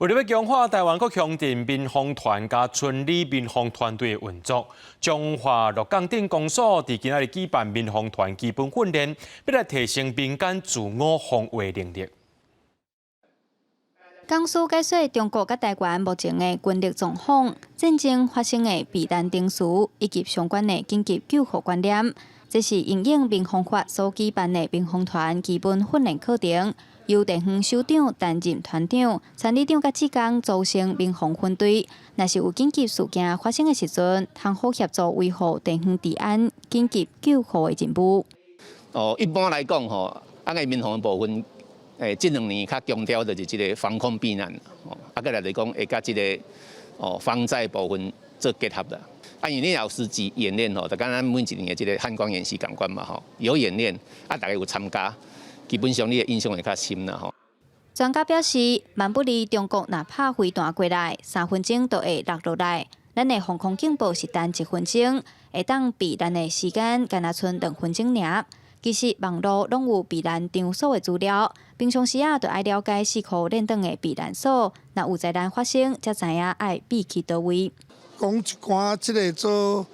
為著欲強化台灣各鄉鎮民防團佮村里民防團隊的運作，彰化鹿港鎮公所佇今仔日舉辦民防團基本訓練，欲來提升民間自我防衛能力。江蘇解說中國佮台灣目前的軍力狀況、戰爭發生的避難程序以及相關的緊急救護觀念，這是因應民防法所舉辦的民防團基本訓練課程，由地方首長擔任團長、村里長佮志工組成民防分隊。若是有緊急事件發生的時陣，通好協助維護地方治安、緊急救護的任務。哦，一般來講吼，啊个民防的部分，這2年較強調就是這个防空避難，哦，啊，閣來就是講會佮這个防災部分做結合啦。啊，因為你有實際演練吼，就敢咱每一年的這个漢光演習仝款嘛吼，有演練，啊，大家有參加，基本上你的印象會較深啦吼。專家表示，萬不利中國若拍飛彈過來，3分鐘就會落落來。咱的防空警報是等一分鐘，會當避難的時間敢若賰2分鐘爾。其實網路攏有避難場所的資料，平常時啊，就愛了解四箍連轉的避難所，若有災難發生，才知影愛避去佗位。講一寡這个做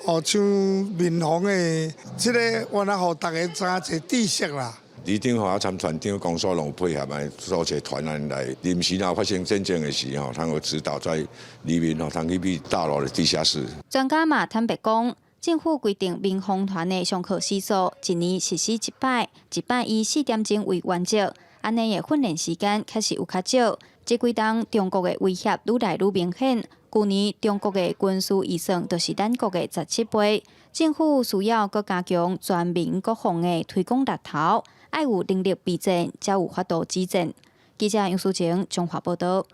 哦，像民防的這个，原來予大家知影一個知識啦。里長吼啊，參團長公所攏有配合來組一個團來來，臨時若發生戰爭的時候，通有指導在裡面吼，通去避大樓的地下室。專家嘛坦白講，政府規定民防團的上課時數，一年實施一擺，一擺以4點鐘為原則，按呢的訓練時間確實有較少。這幾冬中國的威脅愈來愈明顯，舊年中國的軍事預算就是咱國的17倍，政府需要閣加強全民國防的推廣力頭，愛有能力備戰，才有法度止戰。記者楊淑晴，彰化報導。